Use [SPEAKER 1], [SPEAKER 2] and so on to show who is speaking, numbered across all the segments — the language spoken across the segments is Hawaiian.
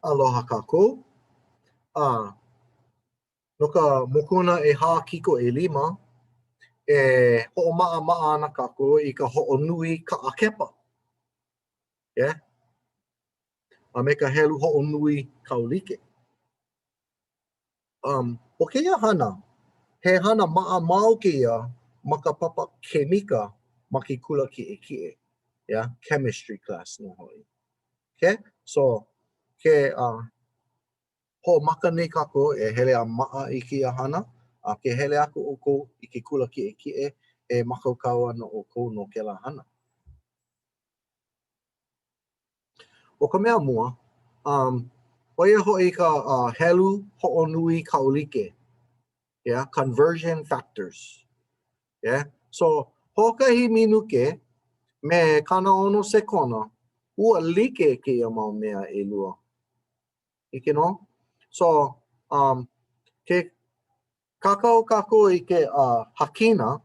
[SPEAKER 1] Aloha kākou. A no ka mokuna ʻehā kiko ʻelima, e hoʻomaʻamaʻa ana kākou i ka hoʻonui kaʻakepa. Yeah? A me ka helu hoʻonui kaulike. Um, ʻo kēia hana, he hana maʻamau kēia ma ka papa kemika ma ke kula kiʻekiʻe. Yeah, chemistry class nō hoʻi. Okay? So, ke uh, hoʻomaka nei kākou e hele a maʻa i kēia hana, a ke hele aku ʻoukou i ke kula kiʻekiʻe, e mākaukau ana ʻoukou no kēlā hana. ʻO ka mea mua, um, ʻo ia hoʻi ka uh, helu hoʻonui kaulike. Yeah, conversion factors. Yeah. So, hoʻokahi minuke me 60 sekona, ua like kēia mau mea ʻelua. ʻIke nō? So, um, ke Kākau kākou i ke uh, hakina,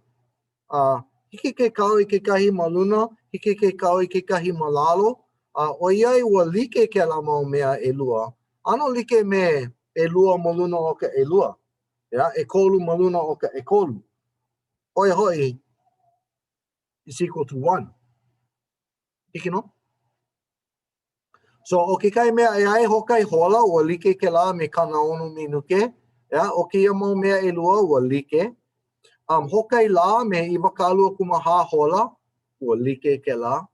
[SPEAKER 1] a uh, hiki ke kau i kekahi ma luna, hiki ke kau i kekahi ma lalo, a uh, ʻoiai ua like kēlā mau mea ʻelua, ʻano like me ʻelua ma luna o ka ʻelua, yeah, ʻekolu ma luna o ka ʻekolu. ʻO ia hoʻi, is equal to 1. Hiki nō? So, ʻo kekahi mea ʻē aʻe, hoʻokahi hola, ua like kēlā me 60 minuke. Yeah, ʻo kēia mau mea ʻelua, ua like. Um, hoʻokahi lā me 24 hola, ua like kēlā.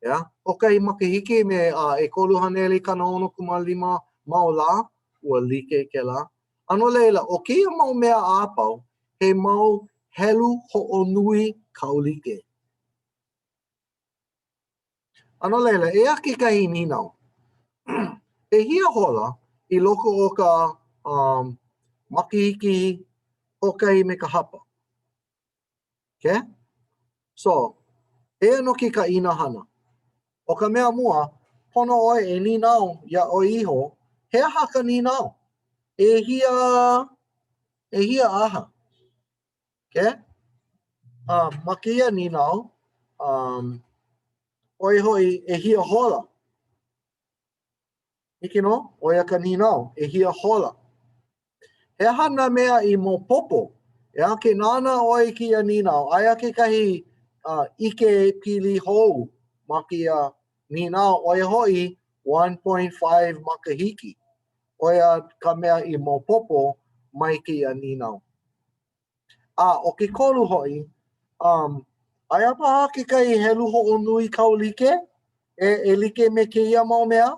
[SPEAKER 1] Yeah. Hoʻokahi makahiki me uh, 365 mau lā, ua like kēlā. A no laila, ʻo kēia mau mea a pau, he mau helu hoʻonui kaulike. A no laila, eia kekahi nīnau. ʻEhia hola i loko o ka um, makahiki hoʻokahi me ka hapa? Okay? So, eia nō ke kaʻina hana. ʻO ka mea mua, pono ʻoe e nīnau iā ʻoe iho, he aha ka nīnau? ʻEhia, ʻehia aha? Okay? Uh, ma kēia nīnau, um, ʻo ia hoʻi, ʻehia hola? Hiki nō? ʻO ia ka nīnau, ʻehia hola? He aha nā mea i maopopo? Ea, ke nānā ʻoe i kēia nīnau, aia kekahi uh, ʻike pili hou ma kēia nīnau, ʻo ia hoʻi 1.5 makahiki. ʻO ia ka mea i maopopo mai kēia nīnau. A ʻo ke kolu hoʻi, um, aia paha kekahi helu hoʻonui kaulike e, e like me kēia mau mea?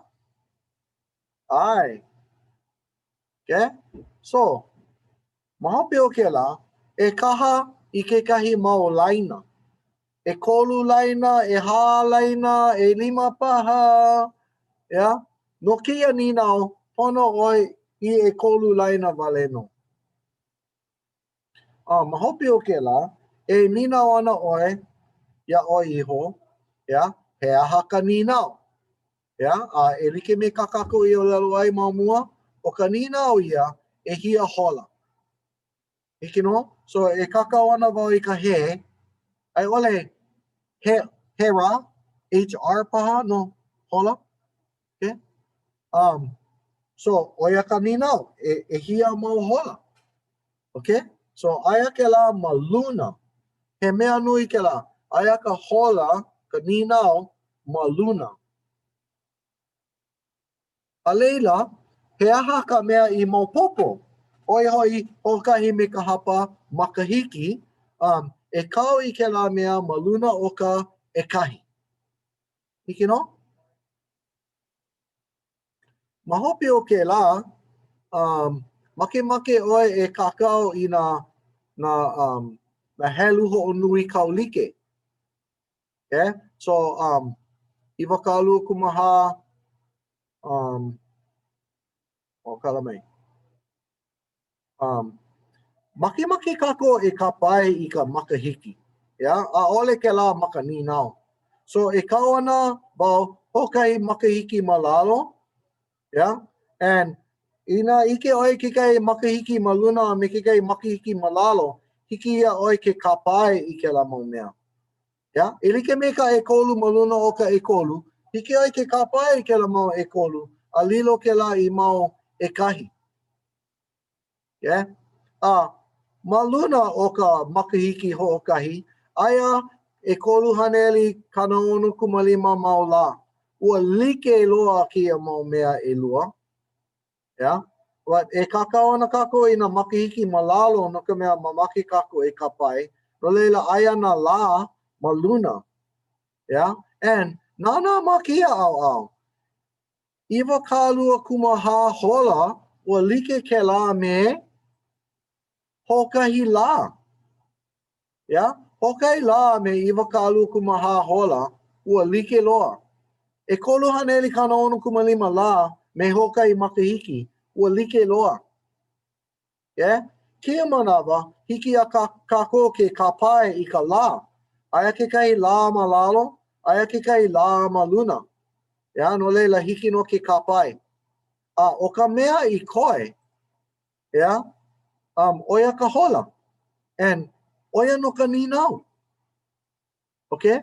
[SPEAKER 1] ʻAe. Okay? So, ma hope o kēlā, e kaha i kekahi mau laina. ʻEkolu laina, ʻehā laina, ʻelima paha. Yeah? No kēia nīnau, pono ʻoe i ʻekolu laina wale nō. A ma hope o kēlā, e nīnau ana ʻoe iā ʻoe iho, yeah, he aha ka nīnau? Yeah, a e like me kā kākou i ʻōlelo ai ma mua, ʻo ka nīnau ia, ʻehia hola? Hiki nō? So, e kākau ana wau i ka he, a i ʻole he, hera, HR paha no hola? Okay? Um, so, ʻo ia ka nīnau, e, ʻehia mau hola? Okay? So, aia kēlā ma luna. He mea nui kēlā. Aia ka hola, ka nīnau, ma luna. A laila, he aha ka mea i maopopo? ʻO ia hoʻi, hoʻokahi me ka hapa makahiki, um, e kau i kēlā mea ma luna o ka ʻekahi. Hiki nō? Ma hope o kēlā, um, makemake ʻoe e kākau i nā, nā, um, nā helu hoʻonui kaulike. Okay? So, um, 24, um, o kala mai. Um, makemake kākou e kāpae i ka makahiki. Yeah? ʻAʻole kēlā ma ka nīnau. So, e kau ana wau hoʻokahi makahiki ma lalo. Yeah? And inā ʻike ʻoe i kekahi makahiki ma luna a me kekahi makahiki ma lalo, hiki iā ʻoe ke kāpae i kēlā mau mea. Yeah? E like me ka ʻekolu ma luna o ka ʻekolu, hiki ʻoe ke kāpae i kēlā mau ʻekolu. a lilo kēlā i mau ʻekahi. Yeah? A ma luna o ka makahiki hoʻokahi, aia 365 mau lā. Ua like loa kēia mau mea ʻelua. Yeah? But e kākau ana kākou i nā makahiki ma lalo no ka mea mamake kākou e kāpae. No laila, aia nā lā ma luna. Yeah? And nānā ma kēia ʻaoʻao. 24 hola, ua like kēlā me hoʻokahi lā. Yeah? Hoʻokahi lā me 24 hola, ua like loa. 365 lā me hoʻokahi makahiki, ua like loa. Yeah? Kēia manawa, hiki iā kākou ke kāpae i ka lā. Aia kekahi lā ma lalo, aia kekahi lā ma luna. Yeah? No laila, hiki nō ke kāpae. A ʻo ka mea i koe, yeah? Um, ʻo ia ka hola. And ʻo ia nō ka nīnau. Okay?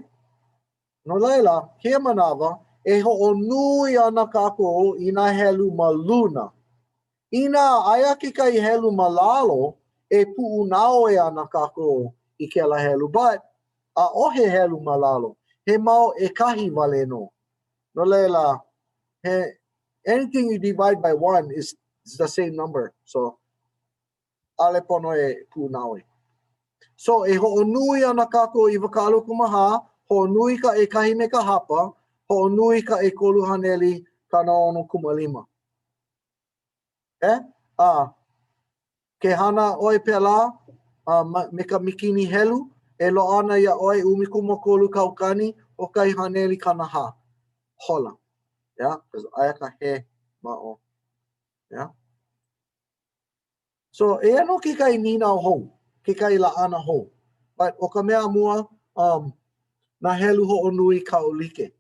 [SPEAKER 1] No laila, kēia manawa, e hoʻonui ana kākou i nā helu ma luna. Inā aia kekahi helu ma lalo, e puʻunaue ana kākou i kēlā helu, but ʻaʻohe helu ma lalo, he mau ʻekahi wale nō. No laila, he, anything you divide by one is, is the same number. So, ʻaʻole pono e puʻunaue. So, e hoʻonui ana kākou 24, hoʻonui ka ʻekahi me ka hapa, hoʻonui ka 365. E? A, ke hana ʻoe pēlā a, ma, me ka mikini helu, e loaʻa ana iā ʻoe 13 kaukani 140 hola. Yeah, because aia ka he ma o. Yeah. So, eia nō kekahi nīnau hou, kekahi laʻana hou. But ʻo ka mea mua, um, nā helu hoʻonui kaulike.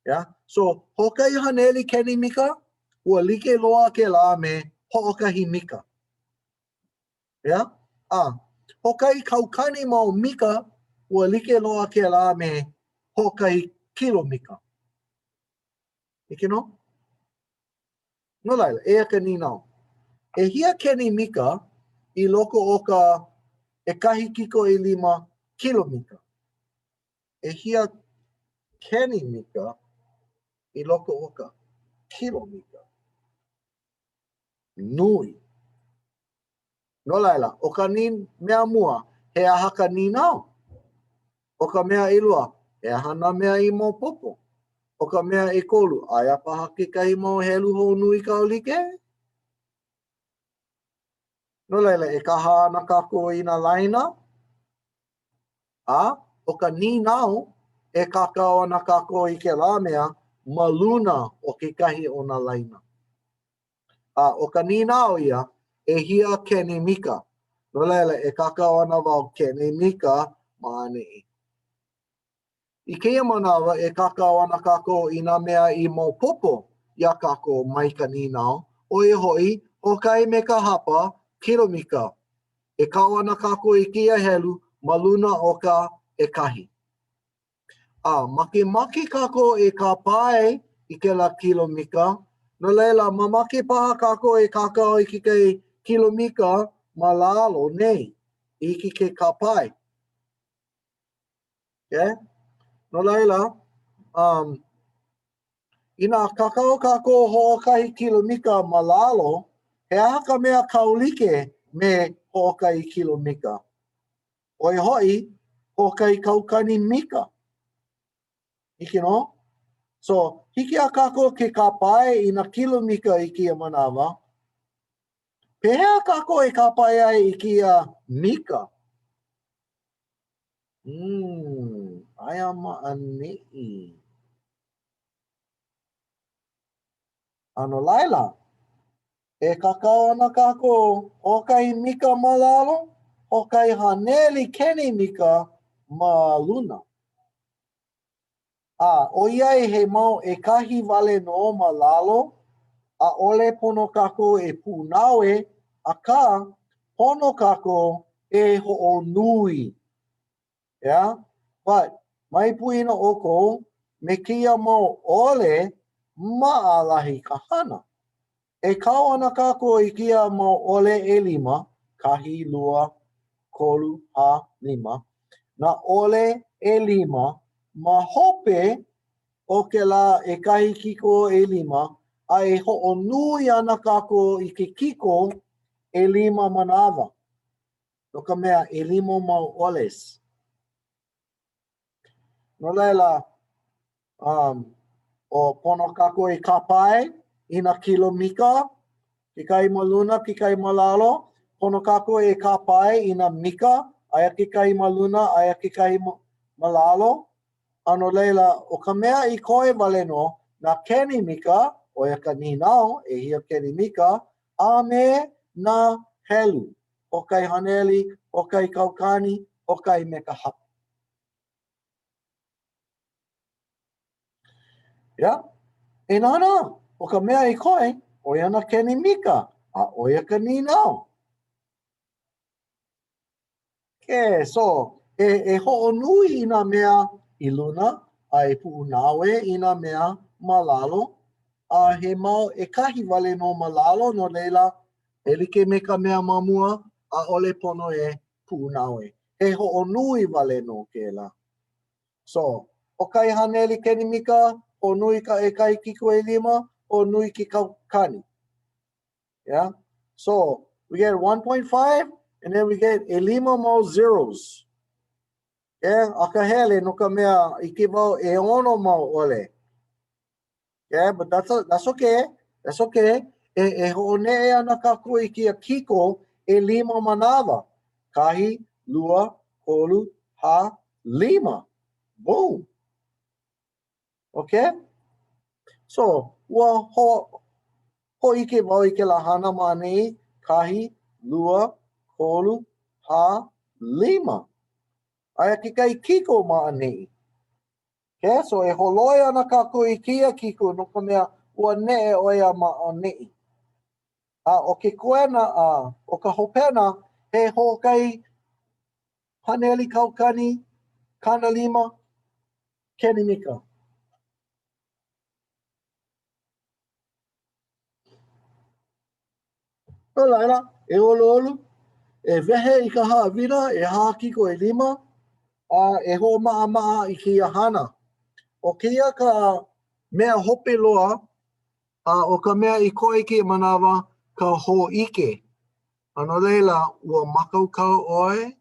[SPEAKER 1] Yeah? So, hoʻokahi haneli kenimika, ua like loa kēlā me hoʻokahi mika. Yeah? A, hoʻokahi kaukani mau mika, ua like loa kēlā me hoʻokahi kilomika. Hiki nō? No laila, eia ka nīnau. ʻEhia kenimika i loko o ka ʻekahi kiko ʻelima kilomika? ʻEhia kenimika i loko o ka kilomika? Nui. No laila, ʻo ka mea mua, he aha ka nīnau? ʻO ka mea ʻelua, he aha nā mea i maopopo? ʻO ka mea ʻekolu, aia paha kekahi mau helu hoʻonui kaulike? No laila, e kaha ana kākou i nā laina, a ʻo ka nīnau, e kākau ana kākou i kēlā mea ma luna o kekahi o nā laina. A ʻo ka nīnau ia, ʻehia kenimika? No laila, e kākau ana wau kenimika ma ʻaneʻi. I kēia manawa, e kākau ana kākou i nā mea i maopopo iā kākou mai ka nīnau, ʻo ia hoʻi, hoʻokahi me ka hapa kilomika. E kau ana kākou i kēia helu ma luna o ka ʻekahi. A makemake kākou e kāpae i kēlā kilomika, no laila, mamake paha kākou e kākau i kekahi kilomika ma lalo nei i hiki ke kāpae. Okay? No laila, um, inā kākau kākou hoʻokahi kilomika ma lalo, he aha ka mea kaulike me hoʻokahi kilomika? ʻO ia hoʻi, hoʻokahi kaukani mika. Hiki nō? So, hiki iā kākou ke kāpae i nā kilomika i kēia manawa. Pehea kākou e kāpae ai i kēia mika? Hmm, aia ma ʻaneʻi. A no laila, E kākau ana kākou hoʻokahi mika ma lalo, hoʻokahi haneli kenimika ma luna. A ʻoiai he mau ʻekahi wale nō ma lalo, ʻaʻole pono kākou e puʻunaue, akā, pono kākou e hoʻonui. Yeah? But, mai poina ʻoukou, me kēia mau ʻole, Maʻalahi ka hana. E kau ana kākou i kēia mau ʻole ʻelima, kahi, lua, kolu, hā, lima, nā ʻole ʻelima ma hope o kēlā ʻekahi kiko ʻelima, a e hoʻonui ana kākou i ke kiko ʻelima manawa, no ka mea, ʻelima mau ʻoles. No laila, um, o pono kākou e kāpae i nā kilomika, kekahi ma luna, kekahi ma lalo. Pono kākou e kāpae i nā mika, aia kekahi ma luna, aia kekahi ma lalo. A no laila, ʻo ka mea i koe wale nō, nā kenimika, ʻo ia ka nīnau, ʻehia kenimika, a me nā helu, hoʻokahi haneli, hoʻokahi kaukani, hoʻokahi me ka hapa. Yeah. E nānā, ʻo ka mea i koe, ʻo ia nā kenimika, a ʻo ia ka nīnau. Okay, so, e, e hoʻonui i nā mea i luna, a e puʻunaue i nā mea ma lalo, a he mau ʻekahi wale nō ma lalo, no laila, e like me ka mea ma mua, ʻaʻole pono e puʻunaue. He hoʻonui wale nō kēlā. So, hoʻokahi haneli kenimika, hoʻonui ka ʻekahi kiko ʻelima, hoʻonui ke kaukani. Yeah? So, we get 1.5 and then we get ʻelima mau zeros. Yeah? Akahele no ka mea ʻike wau ʻeono mau ʻole. Yeah, but that's, a, that's okay. That's okay. E, e hoʻoneʻe ana kākou i kēia kiko ʻelima manawa. Kahi, lua, kolu, hā, lima. Boom. Okay? So, ua ho, hōʻike wau i kēlā hana ma ʻaneʻi, kahi, lua, kolu, hā, lima. Aia kekahi kiko ma ʻaneʻi. Okay, so e holoi ana kākou i kēia kiko no ka mea ua neʻe ʻo ia ma ʻaneʻi. A ʻo ke koena, a ʻo ka hopena, he hoʻokahi haneli kaukani 50 kenimika. No laila, e ʻoluʻolu, e wehe i ka haʻawina ʻehā kiko ʻelima, a e hoʻomaʻamaʻa i kēia hana. ʻO kēia ka mea hope loa, a ʻo ka mea i koe i kēia manawa, ka hōʻike. A no laila, ua mākaukau ʻoe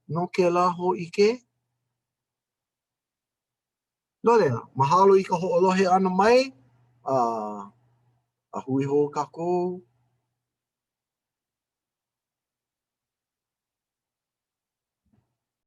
[SPEAKER 1] no kēlā hōʻike? No laila, mahalo i ka hoʻolohe ʻana mai, a, a hui hou kākou.